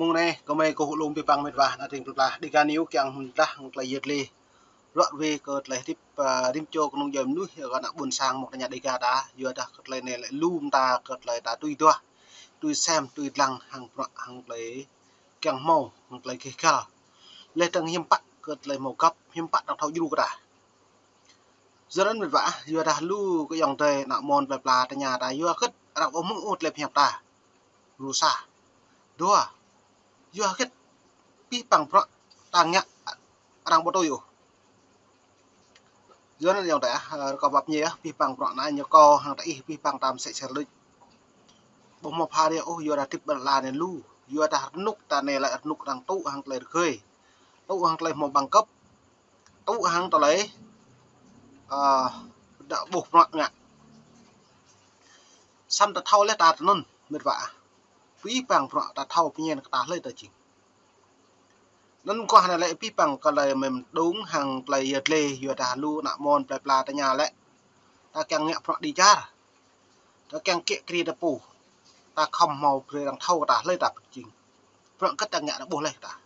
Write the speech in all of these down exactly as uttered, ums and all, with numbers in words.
Mông anai, gơmơi kơkuh lŏm abih bang met wa, ană tring plơi pla, Dega News kiăng mơ̆ng tơlơi yet lĕ. Ruă ruai kơ tơlơi hơdip, ơ, rĭm čô kơnung djuai mơnuih, kơ ană ƀôn sang mơ̆ng tơña Dega ta, yua dah kơ tơlơi anai lĕ lu mơta kơ tơlơi ta tui duah, tui sem, tui lăng hăng bruă hăng tơlơi kiăng hmâo, hăng tơlơi gêh gal. Lĕ tơ̆ng hiư̆m pă kơ tơlơi hmâo găp, hiư̆m pă ta thâo djru kơ ta. Yua anŭn met wa, yua dah lu kơ ayŏng adơi ană mơ̆n plơi pla tơña ta, yua hơget arăng ƀu hmư̆ ôh tơlơi pơhiăp ta. Rơsa. Dua. Yua hơget abih bang bruă ta ngă arăng ƀu tui ôh. Yua anŭn ayŏng adơi ah, rơkâo pap ñe ah, abih bang bruă anai ñu kâo hăng ta ih abih bang ta mơsĕ sel luč. Ƀu hmâo pha rĕ ôh, yua dah hơdip ƀơi lŏn anai lu. Yua dah rơnŭk ta anai lĕ rơnŭk arăng tŭ hăng tơlơi rơgơi. Tŭ hăng tơlơi hmâo bằng cấp. Tŭ hăng tơlơi, ơ, đa ƀuh bruă ngă. Samơ̆ ta thâo lĕ ta tui anŭn, met wa. Abih bang bruă ta thâo pơñen kơ ta hlơi ta jing. Anŭn kơkuh anai lĕ abih bang kơ tơlơi mơ̆ng đŭng hăng tơlơi yet lĕ, yua dah lu ană mơ̆n plơi pla tơña lĕ. Ta kiăng ngă bruă đĭ čar. Ta kiăng kiă kriê ta pô. Ta khŏm hmâo brơi arăng thâo kơ ta hlơi ta jing. Bruă hơget ta ngă arăng ƀuh lĕ ta.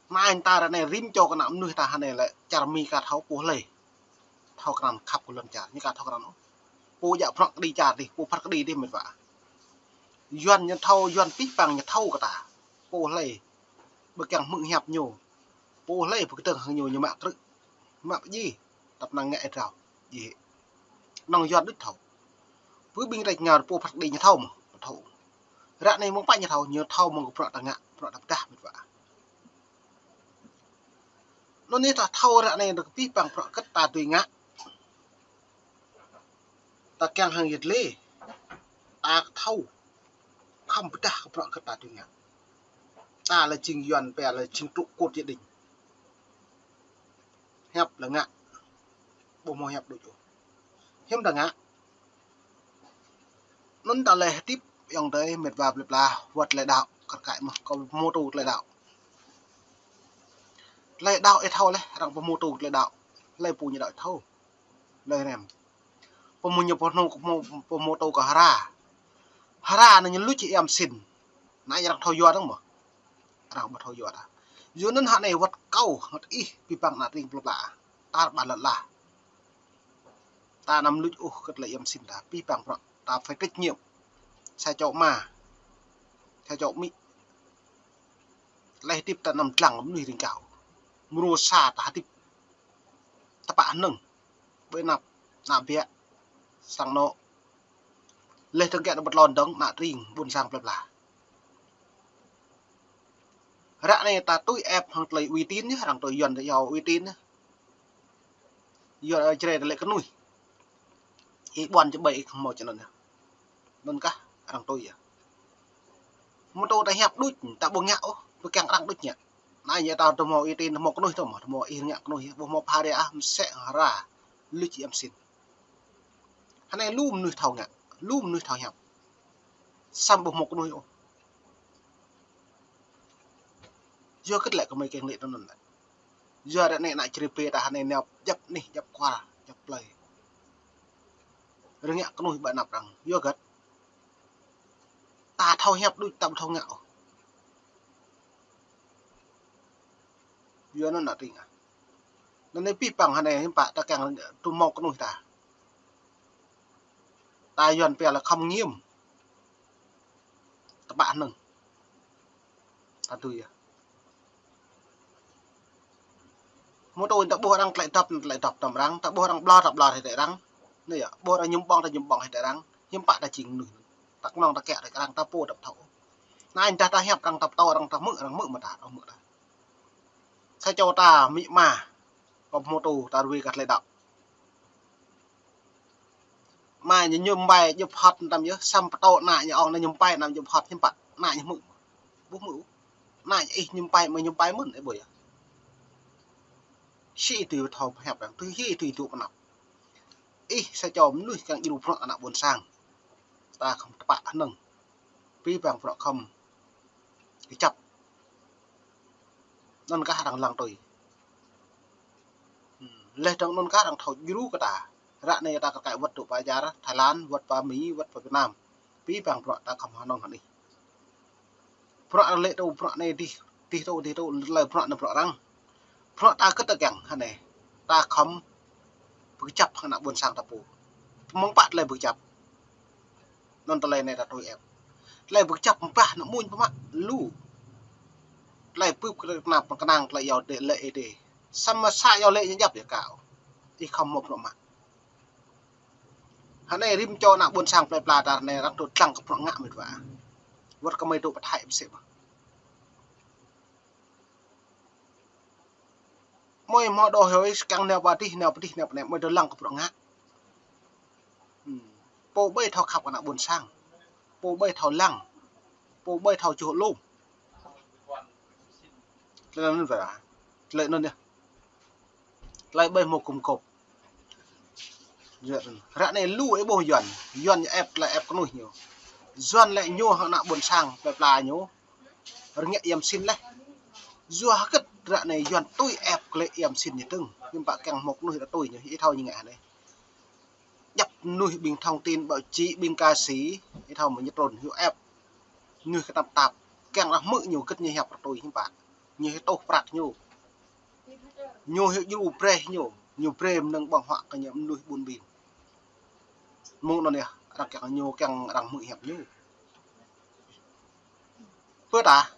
Anai ta ră anai rĭm čô kơ ană mơnuih ta hơnai lĕ čar Mi ka thâo pô hlơi. Thâo krăn khăp kơ lŏn čar, ñu ka thâo krăn ôh. Pô djă bruă kơđi čar dih, pô phat kơđi dih met wa. Yuan ñu thâo, Yuan abih bang ñu thâo kơ ta. Pô hlơi ƀu kiăng hmư̆ hiăp ñu. Pô hlơi ƀu kơdơ̆ng hăng ñu, ñu mă krư̆. Mă pơdjai. Tăp năng ngă ih rao. Djai. Năng Yuan đôč thâo. Pơ ƀing rĕč ngă pô phat kơđi ñu thâo mơ̆, ƀu thâo. Ră anai mơ̆ng pă ñu thâo, ñu thâo mơ̆ng bruă ta ngă, bruă ta pơdah met wa. Anŭn yơh ta thâo ră anai kơ abih bang bruă hơget ta dưi ngă. Ta kiăng hăng yet lĕ. Ta thâo. Khŏm pơdah kơ bruă hơget ta dưi ngă. Ta lĕ jing Yuan pia lĕ jing trụ cột gia đình. Hiăp lĕ ngă. Ƀu hmâo hiăp đôč ôh. Hiư̆m ta ngă. Anŭn ta lĕ hơdip ayŏng adơi met wa plơi pla wơ̆t tơlơi đaŏ kar kaĭ mơ̆ kâo pơhmutu tơlơi đaŏ. Tơlơi đaŏ ih thâo lĕ, arăng pơhmutu tơlơi đaŏ. Hlơi pô ñu đaŏ ih thâo. Hlơi rem. Pơhmu ñu pơhnu, pơhmu, pơhmutu kơ hra. Hra anai ñu luč ia mơsin. Anai arăng thâo yua dơ̆ng mơ̆. Arăng ƀu thâo yua ta. Yua anŭn hă anai wơ̆t kâo, wơ̆t ih, abih bang ană tring plơi pla. Tar ƀar lŏn ala. Ta anăm luč ôh kơ tơlơi ia mơsin ta. Abih bang bruă ta phải trách nhiệm. Sa čô ama. Sa čô amĭ. Tơlơi hơdip ta anăm dlăng mơnuih ring kâo. Mrô sa ta hơdip. Tơpă hơnơ̆ng. Ƀơi anăp. Ană biă. Sang anŏ. Lĕ tơ̆ng kiăng ta ƀu tlôn dơ̆ng, ană tring, ƀôn sang plơi pla. Ră anai ta tui ĕp hăng tơlơi uy tín yơh, arăng tui Yuan ta yua uy tín yơh. Yua Jrai ta lĕ kơnuih. Ih ƀuăn či ƀai ih khŏm hmâo čơnăn yơh. Anŭn kah arăng tui yơh. Mơ̆ tŭ ta hiăp đôč, ta ƀu ngă ôh, ƀu kiăng arăng đôč ngă. Anai yơh ta tơ hmâo uy tín, tơ hmâo kơnuih tơ hmâo, tơ hmâo ih ngă kơnuih, ƀu hmâo pha rĕ ah, mơsĕ hra, luč ia mơsin. Hơnai lu mơnuih thâo ngă, lu mơnuih thâo hiăp. Samơ̆ ƀu hmâo kơnuih ôh. Yua hơget lĕ gơmơi kiăng lĕ tui anŭn lĕ. Yua ră anai ană Jrai pia ta hơnai nao djăp anih, djăp kual, djăp plơi. Rơngiă kơnuih ƀơi anăp arăng. Yua hơget. Ta thâo hiăp đôč ta ƀu thâo ngă ôh. Yua anŭn ană tring ah. Anŭn anai abih bang hơnai hiư̆m pă ta kiăng tŭ hmâo kơnuih ta. Ta Yuan pia lĕ khŏm ngiêm. Tơpă hơnơ̆ng. Ta tui yơh. Mơ̆ tŭ ta ƀuh arăng tơlơi dŏp, tơlơi dŏp tơm arăng, ta ƀuh arăng ƀlŏr, ta ƀlŏr hĭ tơlơi arăng. Anai yơh, ƀuh arăng ñum ƀơ̆ng, ta ñum ƀơ̆ng hĭ tơlơi arăng. Hiư̆m pă ta jing mơnuih. Ta kơnơ̆ng ta kiăng tơlơi arăng, ta pô ta ƀu thâo. Anai dah ta hiăp arăng ta pơtô, arăng ta hmư̆, arăng hmư̆ mơ̆ ta, arăng hmư̆ ta. Sa čô ta amĭ ama, kâo pơhmutu ta ruai kơ tơlơi đaŏ. Ama ñu ñum ƀai djŭp hŏt tăm yơh, samơ̆ pơtô ană ñu ŏng anai ñum ƀai anăm djŭp hŏt hiư̆m pă, ană ñu hmư̆. Ƀu hmư̆. Ană ih ñum ƀai, ama ñum ƀai mơ̆n, ih ƀuh yơh. Sĭ tui thâo pơhiăp arăng, tui hĭ tui tŭ pơnăp. Ih sa čô mơnuih kiăng djru bruă ană ƀôn sang. Ta khŏm tơpă hơnơ̆ng. Abih bang bruă khŏm kơjăp. Anŭn kah arăng lăng tui. Hmm, lĕ dơ̆ng anŭn kah arăng thâo djru kơ ta. Ră anai ta kar kaĭ wơ̆t tŭ pơ čar Thái Lan, wơ̆t pơ Mi, wơ̆t pơ Việt Nam. Abih bang bruă ta khŏm hơnơ̆ng hơnih. Bruă lĕ tŭ, bruă anai dih, dih tŭ, dih tŭ, tơlơi bruă anai bruă arăng. Bruă ta kơ ta kiăng, hơnai. Ta khŏm pơkơjăp hăng ană ƀôn sang ta pô. Mơ̆ng pă tơlơi pơkơjăp. Anŭn tơlơi anai ta tui ĕp. Tơlơi pơkơjăp ƀah ană mơnuih pơmă lu. Tơlơi pơp kơ ană pơkơnang tơlơi yua dêh lĕ ê dêh. Samơ̆ sa yua lĕ ñu djăp yua kâo. Ih khŏm hmâo bruă mă. Hơnai rĭm čô ană ƀôn sang plơi pla ta hơnai arăng tŭ lăng kơ bruă ngă mĕt wa. Wơ̆t kơ mơi tŭ pơthai pơsĕ mơ̆. Mơi hmâo đôč hơi kiăng nao pơ dih, nao pơ dih, nao pơ anai, mơi tŭ lăng kơ bruă ngă. Hmm. Pô ƀai thâo khăp kơ ană ƀôn sang. Pô ƀai thâo lăng. Pô ƀai thâo čuh lŏm. Tơlơi anŭn wơ̆t. Tơlơi anŭn yơh. Tơlơi ƀai hmâo gum gôp. Ră anai lu ih ƀuh Yuan. Yuan ñu ĕp tơlơi ĕp kơnuih ñu. Yuan lĕ ñu hăng ană ƀôn sang plơi pla ñu. Rơngiă ia mơsin laih. Yua hơget ră anai Yuan tui ĕp kơ lĕ ia mơsin ñu dơ̆ng. Hiư̆m pă kiăng hmâo kơnuih ră tui ñu. Ih thâo ñu ngă hơnai. Djăp mơnuih ƀing thông tin báo chí, ƀing ca sĩ, ih thâo mơ̆ ñu trŭn hyu ĕp. Mơnuih kơtăp tap, kiăng arăng hmư̆ ñu hơget ñu hiăp ră tui hiư̆m pă. Ñu hyu tŭ prăk ñu. Ñu hyu djru brơi ñu, ñu brơi mơnơ̆ng ƀơ̆ng huă kơ ñu mơnuih ƀun ƀin. Mơ̆ng anŭn yơh, arăng kiăng ñu kiăng arăng hmư̆ hiăp ñu. Pơ ta,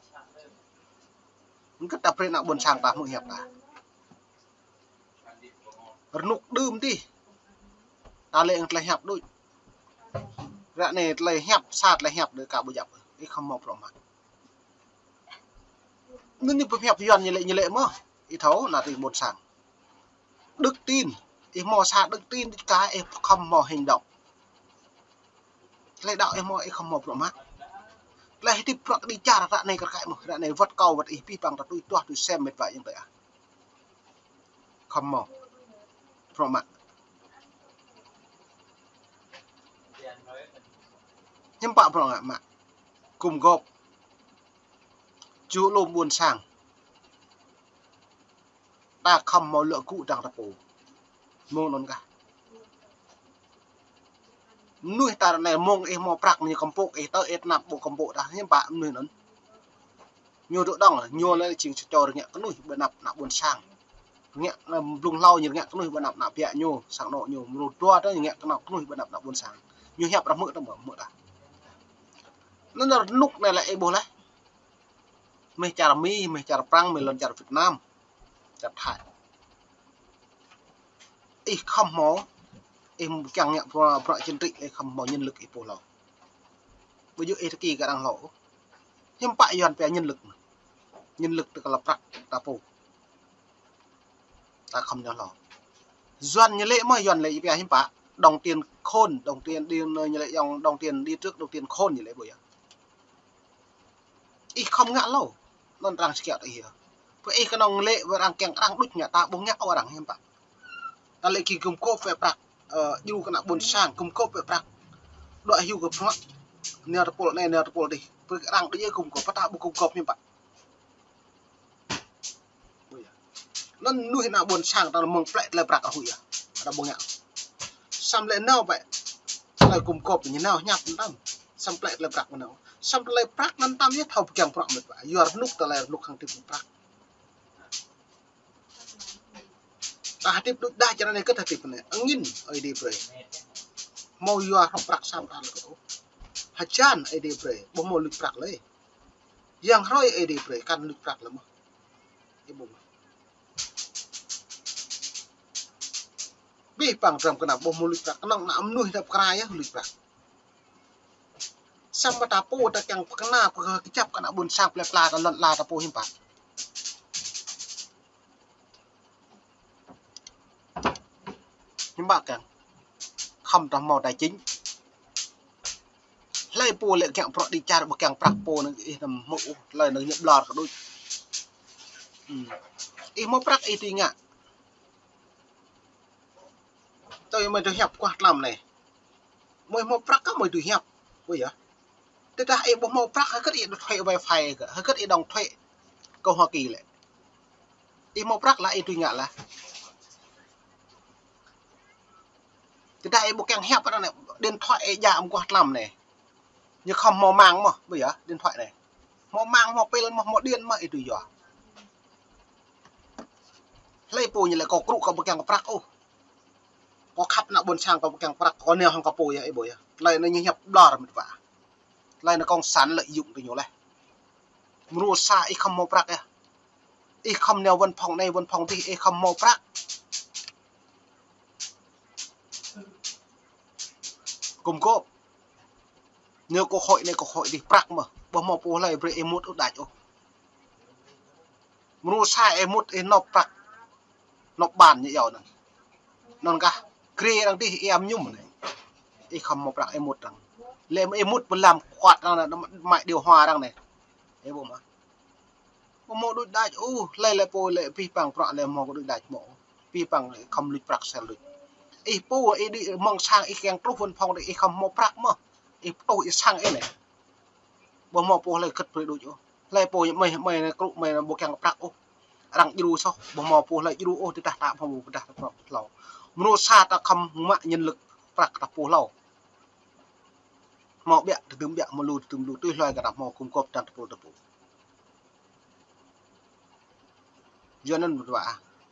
hơget ta brơi ană ƀôn sang ta hmư̆ hiăp ta. Rơnŭk đưm dih. Ta lĕ tơlơi hiăp đôč. Ră anai tơlơi hiăp, sa tơlơi hiăp đơi ka ƀu djăp. Ih khŏm hmâo bruă mă. Anŭn ñu pơhiăp Yuan ñu lĕ, ñu lĕ mơ̆. Ih thâo ană tring ƀôn sang. Đức tin. Ih hmâo sa đức tin đôč ka ih khŏm hmâo hành động. Tơlơi đaŏ ih hmâo, ih khŏm hmâo bruă mă. Tơlơi hơdip bruă kơđi čar ră anai kar kaĭ mơ̆. Ră anai wơ̆t kâo wơ̆t ih pih păng ta tui tuah tui sem mĕt wa yang tơi ah. Khŏm hmâo. Bruă mă. Hiư̆m pă bruă ngă mă. Gum gôp. Čuh lŏm ƀôn sang. Ta khŏm hmâo lŏ gŭ dăng ta pô. Mơ̆ng anŭn kah. Mơnuih ta ră anai mơ̆ng ih hmâo prăk mơ̆ ñu kơmpŏk ih tơ ih tơnap ƀu kơmpŏk dah hiư̆m pă mơnuih anŭn. Ñu dŏ dơ̆ng, ñu lĕ jing sa čô rơngiă kơnuih ƀơi anăp ană ƀôn sang. Rơngiă, ơ, blung hlâo ñu rơngiă kơnuih ƀơi anăp ană biă ñu, sang anŏ ñu, mrô dua tơ ñu rơngiă kơnuih ƀơi anăp ană ƀôn sang. Ñu hiăp arăng hmư̆ tơ mơ̆, hmư̆ dah. Anŭn rơnŭk anai lĕ ih ƀuh laih. Mơ̆ čar Mi, mơ̆ čar Prăng, mơ̆ lŏn čar Việt Nam. Čar Thái. Ih khŏm hmâo, ih kiăng ngă bruă, bruă chính trị, ih khŏm hmâo nhân lực ih pô hlâo. Ƀu djơ̆ ih tơki kơ arăng hlâo. Hiư̆m pă Yuan pia nhân lực. Nhân lực tơ kơ lŏ prăk ta pô. Ta khŏm ñu hlâo. Yuan ñu lĕ mơ̆, Yuan lĕ pia hiư̆m pă. Đồng tiền khôn, đồng tiền đi, ñu lĕ dòng đồng tiền đi trước, đồng tiền khôn ñu lĕ ƀu yơh. Ih khŏm ngă hlâo. Anŭn arăng sơkiaŏ tơ ih. Pơ ih kơnơ̆ng lĕ wơ̆t arăng kiăng arăng đôč ngă ta ƀu ngă ôh arăng hiư̆m pă. Ta lĕ ki gum gôp wơ̆t prăk, ơ, djru kơ ană ƀôn sang gum gôp wơ̆t prăk. Đuaĭ hyu kơ bruă. Nao tơpul anai, nao tơpul dih. Pơ arăng đôč yơh gum gôp, pơ ta ƀu gum gôp hiư̆m pă. Anŭn mơnuih ană ƀôn sang ta mơ̆ng plĕ tơlơi prăk rơhuĭ yơh. Ta ƀu ngă. Samơ̆ lĕ nao pĕ. Tơlơi gum gôp ñu nao hiăp anŭn tăm. Samơ̆ plĕ tơlơi prăk mơ̆ nao. Samơ̆ tơlơi prăk anŭn tăm yơh thâo pơgang bruă mĕt wa. Yua rơnŭk tơlơi rơnŭk hăng tip prăk. Ta hơdip đôč dah čar anai kơ ta hơdip anai. Angĭn Ơi Adai brơi. Hmâo yua hrŏm prăk sam ta lĕ kơ ôh. Hơjan Ơi Adai brơi. Ƀu hmâo luč prăk lĕ. Yang hrơi Ơi Adai brơi kăn luč prăk lĕ mơ̆. Ih ƀuh mơ̆. Abih bang dram kơnam ƀu hmâo luč prăk. Kơnơ̆ng ană mơnuih ta pơkra yơh luč prăk. Samơ̆ ta pô ta kiăng pơkơna pơkơjăp kơ ană ƀôn sang plơi pla ta lŏn ala ta pô hiư̆m pă. Hiư̆m pă kiăng. Khŏm ta hmâo tài chính. Hlơi pô lĕ kiăng prăk đĭ čar ƀu kiăng prăk pô anŭn ih anăm hmư̆ ôh, hlơi anŭn ñu ƀlŏr kơ đôč. Hmm. Ih hmâo prăk ih tui ngă. Tui mơi tui hiăp kuah tlam anai. Mơi hmâo prăk kơ mơi tui hiăp. Ƀu yơh. Tơdah ih ƀu hmâo prăk, hơget ih đŏng thuê wifi kơ, hơget ih đŏng thuê kơ Hoa Kỳ lĕ. Ih hmâo prăk lah ih tui ngă lah. Tơdah ih ƀu kiăng hiăp anŭn anai, điện thoại ih djă mơguah tlam anai. Ñu khŏm hmâo mạng mơ̆, ƀu yơh, điện thoại anai. Hmâo amăng, hmâo apel, hmâo, hmâo điện mơ̆ ih tui yua. Hlơi pô ñu lĕ kâo krŭ kâo ƀu kiăng kơ prăk ôh. Kâo khăp ană ƀôn sang kâo ƀu kiăng prăk, kâo nao hăng kâo pô yơh, ih ƀuh yơh. Tơlơi anai ñu hiăp ƀlŏr mĕt wa. Tơlơi anai cộng sản lợi dụng tui ñu laih. Mrô sa ih khŏm hmâo prăk yơh. Ih khŏm nao văn phòng anai văn phòng adih, ih khŏm hmâo prăk. Gum gôp. Nao cơ hội anai cơ hội adih prăk mơ̆. Ƀu hmâo pô hlơi brơi ih mŭt ôh đač ôh. Mrô sa ih mŭt ih nộp prăk. Nộp bàn ñu iâu anŭn. Anŭn kah. Grê arăng adih ih ăm mơñum anai. Ih khŏm hmâo prăk ih mŭt arăng. Lĕ ih mŭt pơlăm kuat arăng anai, mă điều hòa arăng anai. Ih ƀuh mơ̆. Ƀu hmâo đôč đač ôh, hlơi lĕ pô lĕ abih bang bruă lĕ hmâo kơ đôč đač mơ̆. Abih bang khŏm luč prăk sel luč. Ih pô ih đĭ mơ̆ng sang ih kiăng truh văn phòng adih ih khŏm hmâo prăk mơ̆. Ih pơtuh ih sang ih anai. Ƀu hmâo pô hlơi gĭt brơi đôč ôh. Hlơi pô ñu mơi, mơi anai krŭ mơi anai ƀu kiăng prăk ôh. Arăng djru soh, ƀu hmâo pô hlơi djru ôh, tơdah ta hmâo pơdah ta prăk hlâo. Mrô sa ta khŏm mă nhân lực prăk ta pô hlâo. Hmâo ƀiă, tơdưm ƀiă, hmâo lu, tơdưm lu, tui hluai kơ ta hmâo gum gôp dăng tơpul tơpul. Yua anŭn mơ̆n wa.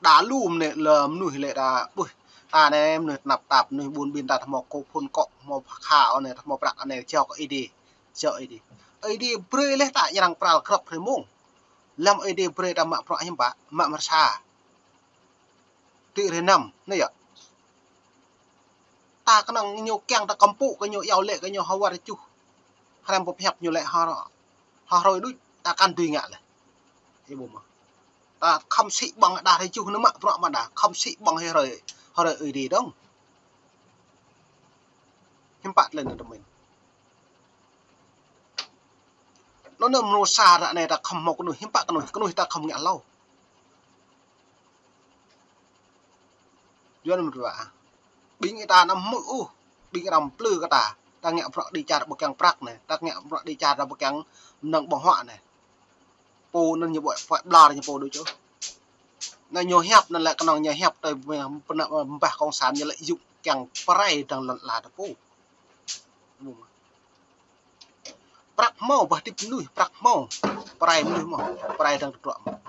Đa lu mơnĕ lĕ mơnuih lĕ đa, ƀuh, ta anai mơnuih tơnap tap, mơnuih ƀun ƀin ta hmâo kơ phun kŏ, hmâo pha kha anai, hmâo prăk anai, jao kơ Ơi Adai. Jao Ơi Adai. Ơi Adai brơi laih ta ñu arăng pral grăp hrơi mông. Lăm Ơi Adai brơi ta mă bruă hiư̆m pă, mă mơrsa. Tui hrơi năm, anai yơh. Ta kơnơ̆ng ñu kiăng ta kơmpŭ kơ ñu iâu lĕ kơ ñu hơwar čuh. Hrăm pơhiăp ñu lĕ hơ, hơ hrơi đôč, ta kăn dưi ngă lĕ. Ih ƀuh mơ̆. Ta khŏm sĭ ƀơ̆ng đa hrơi čuh anŭn mă bruă mơ̆ đa, khŏm sĭ ƀơ̆ng hrơi, hrơi Ơi Adai dơ̆ng. Hiư̆m pă tơlơi anŭn tơmĕn. Anŭn anai mrô sa ră anai ta khŏm hmâo kơnuih, hiư̆m pă kơnuih, kơnuih ta khŏm ngă hlâo. Yua anŭn mơ̆n wa. Ƀing ih ta anăm hmư̆ ôh. Ƀing arăng plư kơ ta. Ta ngă bruă đĭ čar ƀu kiăng prăk anai. Ta ngă bruă đĭ čar ta ƀu kiăng mơnơ̆ng ƀơ̆ng huă anai. Pô anŭn ñu ƀuh pơhiăp ƀlŏr ñu pô đôč ôh. Anai ñu hiăp anŭn lĕ kơnơ̆ng ñu hiăp tui pơnă mbah cộng sản ñu lĕ yŭk kiăng pơrai dăng lŏn ala ta pô. Prăk hmâo, ƀah tĭp mơnuih, prăk hmâo. Pơrai mơnuih hmâo, pơrai dăng tơdruă hmâo.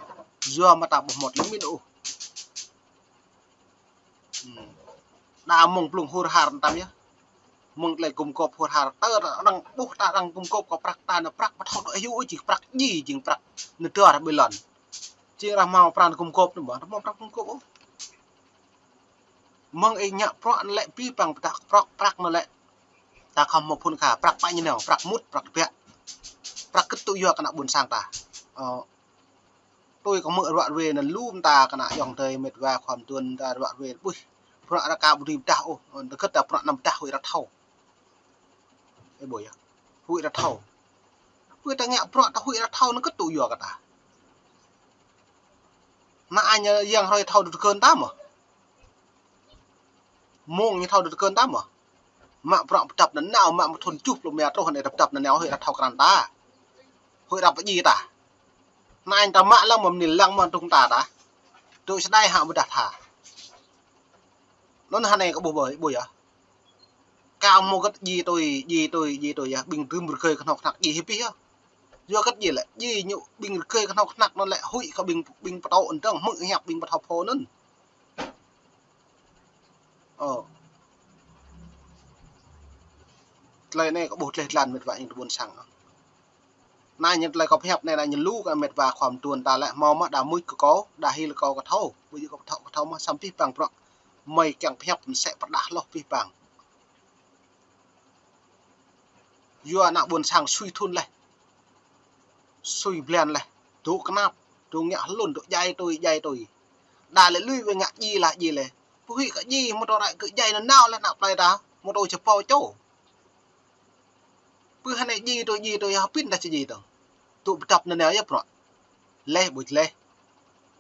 Yua mơ̆ ta ƀu hmâo tơlơi pơmĭn ôh. Hmm. Đa mơ̆ng blung hur har tam yơh. Mơ̆ng tơlơi gum gôp hur har, tơ arăng ƀuh ta arăng gum gôp kơ prăk ta anai prăk ƀu thâo tŭ hyu ôh, jing prăk djai, jing prăk nơdơr ƀơi lŏn. Jing arăng hmâo pran gum gôp anai ƀu, arăng hmâo pran gum gôp ôh. Mơ̆ng ih ngă bruă anŭn lĕ abih bang pơdah prăk, prăk anŭn lĕ. Ta khŏm hmâo phun kha, prăk pă ñu nao, prăk mŭt, prăk tơbiă. Prăk gĭt tŭ yua kơ ană ƀôn sang ta. Ơ, tui kơ hmư̆ ruă ruê anŭn lu mơta kơ ană ayŏng adơi mĕt wa khua mơtuôn ta ruă ruê ƀuh. Bruă rơka ƀu dưi pơdah ôh, tơgơ̆t ta bruă anăm pơdah huĭ ră thâo. Ih ƀuh yơh. Huĭ ră thâo. Pơ ta ngă bruă ta huĭ ră thâo anŭn kơ̆t tŭ yua kơ ta. Ană añ yang hrơi thâo tơgơ̆n ta mơ̆. Mông ñu thâo tơgơ̆n ta mơ̆. Mă bruă pơdăp nanao, mă mơ̆ thun tơjuh pluh rơma truh anai pơdăp nanao huĭ ră thâo krăn ta. Huĭ ră pơdjai ta. Ană añ ta mă lăng mơ̆ mơnil lăng mơ̆ truh ta ta. Tŭ sơdai hă ƀu dah tha. Anŭn hơnai kơ ƀuh ƀơi, ƀuh yơh. Kâo hmâo gĭt djai tui, djai tui, djai tui yơh, ƀing dưm rơgơi kơhnâo kơhnăk djai hĭ pih yơh. Yua gĭt djai lĕ, djai ñu ƀing rơgơi kơhnâo kơhnăk anŭn lĕ huĭ kơ ƀing, ƀing pơtô anŭn dơ̆ng, hmư̆ hiăp ƀing pơtô phô anŭn. Ơ. Tơlơi anai kơ ƀuh tơlơi jơlan mĕt wa ƀing tơƀôn sang. Anai ñu tơlơi kâo pơhiăp anai, anai ñu lu kơ mĕt wa khua mơtuôn ta lĕ hmâo mơ̆ đa mưč kơ kâo, đa hil kâo kơ thâo. Ƀu djơ̆ kâo pơthâo, kơ thâo mơ̆ samơ̆ abih bang bruă. Mơi kiăng pơhiăp mơ̆n sĕ pơrơđah hloh abih bang. Yua ană ƀôn sang sui thun laih. Sui blan laih. Dŏ kơnap, dŏ ngă hlŭn, dŏ djai tui, djai tui. Đa lĕ lui wai ngă djai lah, djai laih. Pơhuĭ kơ djai, mơ̆ tơrai kơ djai nanao laih ană plơi ta, mơ̆ tơčơpô čô. Pơ hơnai djai tui, djai tui, yơh pĭn dah či djai tơ̆ng. Tŭ pơdăp nanao yơh bruă. Laih ƀu laih.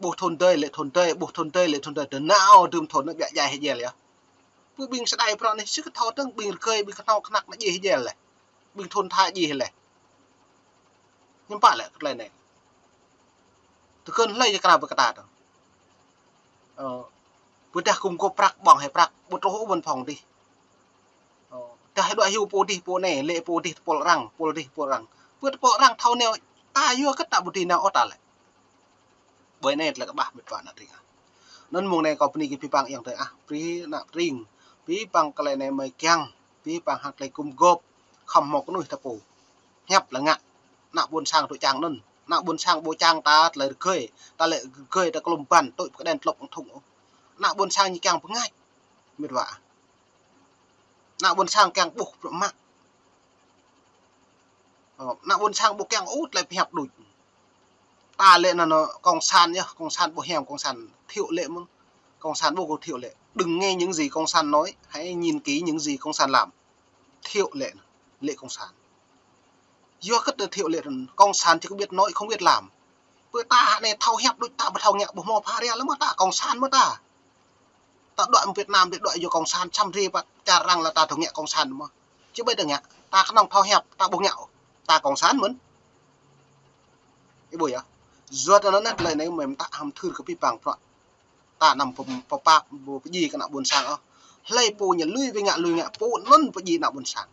Ƀuh thun dơi, lĕ thun dơi, ƀuh thun dơi, lĕ thun dơi. Tơ nao dưm thun anŭn ƀiă djai hĭ djel yơh. Pơ ƀing sơdai bruă anai, sĭt kơ thâo tơ̆ng ƀing rơgơi, ƀing kơhnâo kơhnăk anŭn djai hĭ djel laih. Ƀing thun tha djai hĭ laih. Hiư̆m pă lĕ kơ tơlơi anai. Tơgơ̆n hlơi jơkra ƀơi kơ ta tơ̆ng. Ơ, pơdah gum gôp prăk ƀơ̆ng hĭ prăk, ƀu truh ôh văn phòng adih. Ơ, dah hĭ đuaĭ hyu pô adih, pô anai, lĕ pô adih tơpul arăng, pô adih tơpul arăng. Pơ tơpul arăng thâo nao Ta yua kơ ta ƀu dưi nao ôh ta lĕ. Ƀơi anai tơlơi kơƀah mĕt wa ană tring ah. Anŭn mơ̆ng anai kâo bơni kơ abih bang ayŏng adơi ah, abih ană tring. Abih bang tơlơi anai mơi kiăng, abih bang hăng tơlơi gum gôp, khŏm hmâo kơnuih ta pô. Hiăp lĕ ngă, ană ƀôn sang tŭ čang anŭn. Ană ƀôn sang ƀu čang ta tơlơi rơgơi, ta lĕ rơgơi ta klum ban, tui pơkơđen tlŏk ƀơ̆ng thŭng ôh. Ană ƀôn sang ñu kiăng bơngač, mĕt wa. Ană ƀôn sang kiăng ƀuh bruă mă. Ơ, ană ƀôn sang ƀu kiăng ôh tơlơi pơhiăp đôč. Ta lĕ anŭn, anŭn cộng sản yơh, cộng sản ƀu hiam, cộng sản thiệu lệ mơ̆n. Cộng sản ƀu có thiệu lệ. Đừng nghe những gì cộng sản nói, hãy nhìn kỹ những gì cộng sản làm. Thiệu lệ, lệ cộng sản. Yua kơ tơlơi thiệu lệ, cộng sản chỉ có biết nói, không biết làm. Pơ ta anai thâo hiăp đôč ta ƀu thâo ngă ƀu hmâo pha ria lăm mơ̆ ta, cộng sản mơ̆ ta. Ta đuaĭ mơ̆ng Việt Nam, ta đuaĭ yua cộng sản, săm ri pă čar arăng lĕ ta thâo ngă cộng sản mơ̆. Či ƀai ta ngă, ta kơnơ̆ng thâo hiăp, ta ƀu ngă, ta cộng sản mơ̆n. Ih ƀuh yơh. Yua tơ anŭn tơlơi anai mơi mơta hăm thưr kơ abih bang bruă. Ta anăm pơpă, pơpă, pơdjai kơ ană ƀôn sang ôh. Hlơi pô ñu lui wai ngă, lui ngă, pô anŭn pơdjai ană ƀôn sang.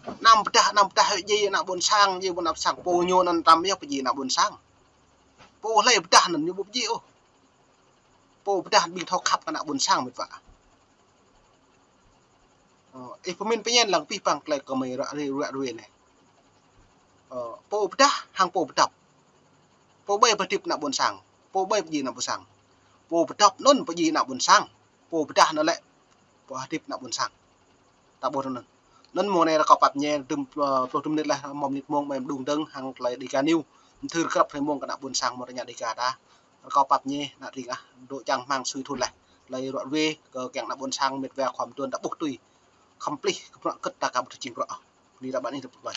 Anăm pơdah, anăm pơdah djai ană ƀôn sang, djai ƀôn sang, pô ñu anŭn tăm yơh pơdjai ană ƀôn sang. Pô hlơi pơdah anŭn ñu ƀu pơdjai ôh. Pô pơdah ƀing thâo khăp kơ ană ƀôn sang mĕt wa. Ơ, ih pơmĭn pơñen lăng abih bang tơlơi kơ mơi ră ruai, ră ruai anai. Ơ, pô pơdah hăng pô pơdŏp. Pô ƀai pơhơdip ană ƀôn sang, pô ƀai pơdjai ană ƀôn sang. Pô pơdŏp anŭn pơdjai ană ƀôn sang. Pô pơdah anŭn lĕ pơhơdip ană ƀôn sang. Ta ƀuh anŭn. Anŭn mơ̆ng anai rơkâo pap ñe, dŭm, ơ, pluh dŭm mơnit laih, hmâo mơnit mông mơi mơđung dơ̆ng hăng tơlơi Dega News. Mơthưr krăp hrơi mông kơ ană ƀôn sang mơ̆ tơña Dega ta. Rơkâo pap ñe, ană tring ah, dŏ čang hmang sui thun laih. Tơlơi ră ruai kơ kiăng ană ƀôn sang mĕt wa khua mơduôn ta ƀuh tui. Khŏm plih kơ bruă kơ̆t ta ka ƀu thâo jing bruă. Bơni ta ƀă anih tơpă.